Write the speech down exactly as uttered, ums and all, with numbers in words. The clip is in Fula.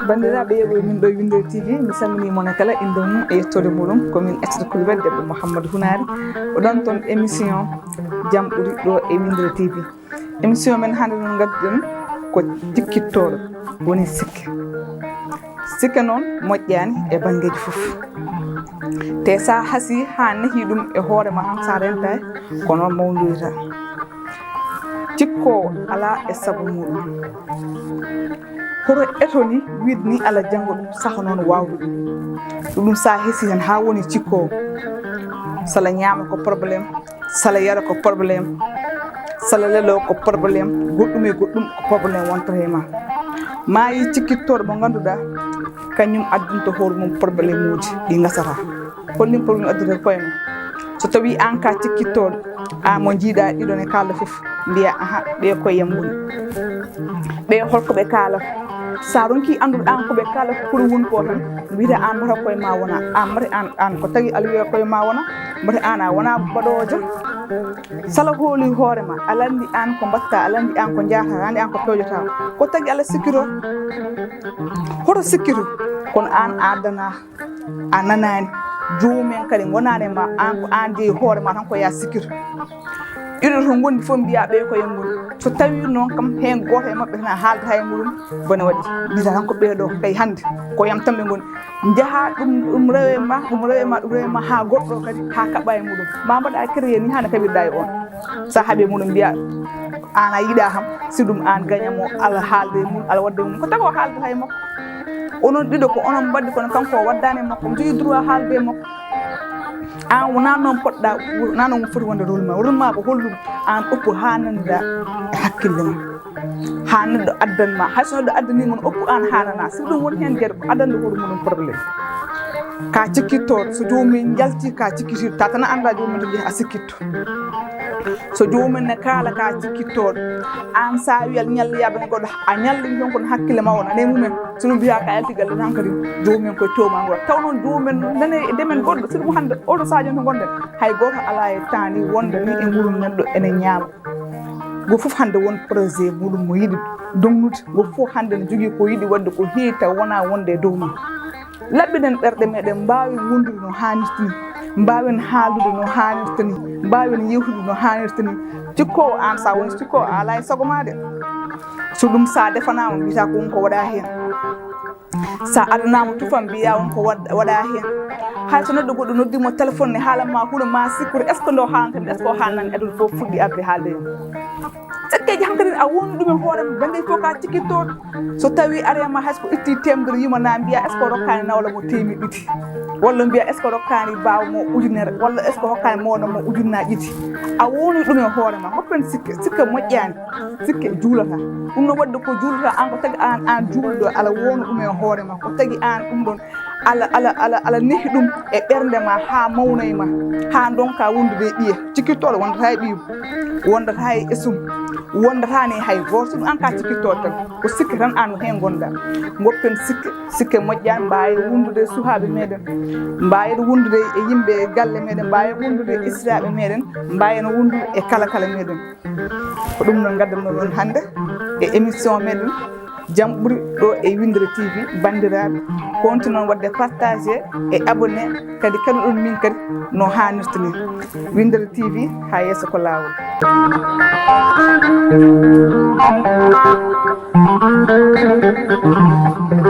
Banndiraaɓe yeeɓooɓe min ɗo e Winndere T V, mi salminii mon kala innde mum e yettoode muɗum. Ko min Aissata Coulibaly, debbo Mouhamadou Hunaari. O ɗon toon émission Jam Ɓuri ɗo e Winndere T V. Émission men hannde noon ngadduɗen ko cikkittooɗo woni sikke. Sikke noon moƴƴaani e banngeeji fof. Te so a hasii haa nehii ɗum e hoore ma tan, so a rentaaki, ko noon mawndoyta. Cikkoowo alaa e sago muɗum. Hoto eto ni wiide ni ala janngo ɗum saha noon waawde ɗum. Ɗum so a hesii heen haa woni cikkoowo, sala ñaama ko problème, sala yara ko problème, sala lelo ko problème, goɗɗum e goɗɗum ko problème wontata e ma. Ma yi cikkittooɗo mo ngannduɗaa, kañum addanta hoore mum problème uji ɗi ngasata. Holɗum problème addata koye mum? So tawii aan ka cikkittooɗo, aan mo njiiɗaa ɗiɗo ne kaalda fof, mbiya, "Aha, ɓe koye yam ngoni. Ɓe holko ɓe kaalata?" So a ronkii anndude aan ko ɓe kaalata, ko ɗum woni ko tan, mbiyata aan mbata koye ma wona, aan mbata aan, aan ko tagi aluwe koye ma wona, mbata aan a wona baɗoojo. Sala hooli hoore ma, a lanndi aan ko mbatta, a lanndi aan ko njaata, a lanndi aan ko pewjata. Ko tagi ala sikkito? Hoto sikkito? Kono aan a addana, a nanaani. Joomum en kadi ngonaani ma, aan ko aan jeyi hoore ma tan ko ya sikkito. Ɗiɗo to ngondi fof mbiya ɓe ko en ngoni. So tawi noon kam heen gooto e maɓɓe tan a haaldata e muɗum, bone waɗi. Mbiyata tan ko ɓeeɗo kay hannde, ko yam tan ɓe ngoni. Njaha ɗum, ɗum rewe ma, ɗum rewe ma, ɗum rewe ma haa goɗɗo kadi, haa kaɓa e muɗum. Ma mbaɗa créé ni hannde kaɓirɗa e on. Sa haɓe muɗum mbiya, aan a yiɗa kam, si ɗum aan gaña mo, ala haalde e mum, ala waɗde e mum. Ko tago haalde hay makko. Onon ɗiɗo ko onon mbaɗi, kono kanko o waddani e makko. Omo jogii droit haalde e makko. Aan wonaa noon poɗɗa, wonaa noon foti wonde rôle ma. Rôle ma ko holɗum? Aan oppu haa nanduɗa e hakkille ma. Haa neɗɗo addan ma. Hay so neɗɗo addani ma, oppu aan haa nana. Si ɗum woni heen geɗe, ko addande hoore muɗum problème. Ka cikkittooɗo, so joomum en njalti, ka cikkitiiɗo. Tata na annda joomum en to jeeya a sikkitto. So joomum en ne kaala ka cikkittooɗo, aan sa wiyal ñalliyaɓe ne goɗɗo, a ñalli ɗum ko no hakkille ma wona, ne mumen. So ɗum mbiya ka yalti galle tan kadi, joomum en koye tewma ngol. Taw noon joomum en nane e demen goɗɗo, si ɗum hannde oɗo Sadio to ngonɗen, hay gooto alaa e taani wonda ni e nguru neɗɗo ene ñaama. Go fof hannde won projet muɗum mo yiɗi dognude, go fof hannde ne jogii ko yiɗi waɗde ko heewi taw wona wonde e dow mum. Laɓɓinen ɓerɗe meɗen, mbaawen wondude no haanirta ni, mbaawen haaldude no haanirta ni, mbaawen yewtude no haanirta ni. Cikkoowo aan, sa woni cikkoowo, a alaa e sago ma de. So ɗum sa defanaama, mbiyata ko won ko waɗa heen. Sa adanaama tufam, mbiya won ko waɗ-, waɗa heen. Hay so neɗɗo goɗɗo noddi mo téléphone ne, haalan ma huɗo ma sikkude, est-ce que ndo haalanta mi, est-ce que o haalnani aduna fof fuɗɗi arde haalde e mum? Sikkeeji hankadi a woni ɗum e hoore ma, bannge fof ka cikkittooɗo. So tawi are ma hay so ko itti temedere yima na mbiya, est-ce que o rokkani nawla mo teemedde ɗiɗi? Walla mbiya, est-ce que o rokkani baawo mo ujunere? Walla est-ce que o hokkani mawɗo mo ujunnaaji ɗiɗi? A woni ɗum e hoore ma, ngoppen sikke, sikke moƴƴaani, sikke juulata. Ɗum no waɗde ko juulata aan, ko tagi aan, aan juulɗo, ala woni ɗum e hoore ma, ko tagi aan ɗum ɗon, ala, ala, ala, ala nehi ɗum e ɓernde ma haa mawnoy ma, haa ndonka wondude e ɓiye. Cikkittooɗo wondata e ɓiyum, wondata e esum, wondata ni hay gooto. Ɗum aan ka cikkittooɗo tan, ko sikke tan aan heen ngonɗa. Ngoppen sikke, sikke moƴƴaani, mbaawen wondude e suhaaɓe meɗen, mbaawen wondude e yimɓe e galle meɗen, mbaawen wondude e esiraaɓe meɗen, mbaawen wondude e kala kala meɗen. Ko ɗum noon ngaddanno ɗon hannde e émission meɗen Jam Ɓuri ɗo e Winndere T V. Banndiraaɓe, konti noon waɗde partagé e abonné, kadi keɗoɗon min kadi no haanirta ni. Winndere T V, haa yeeso ko laawol.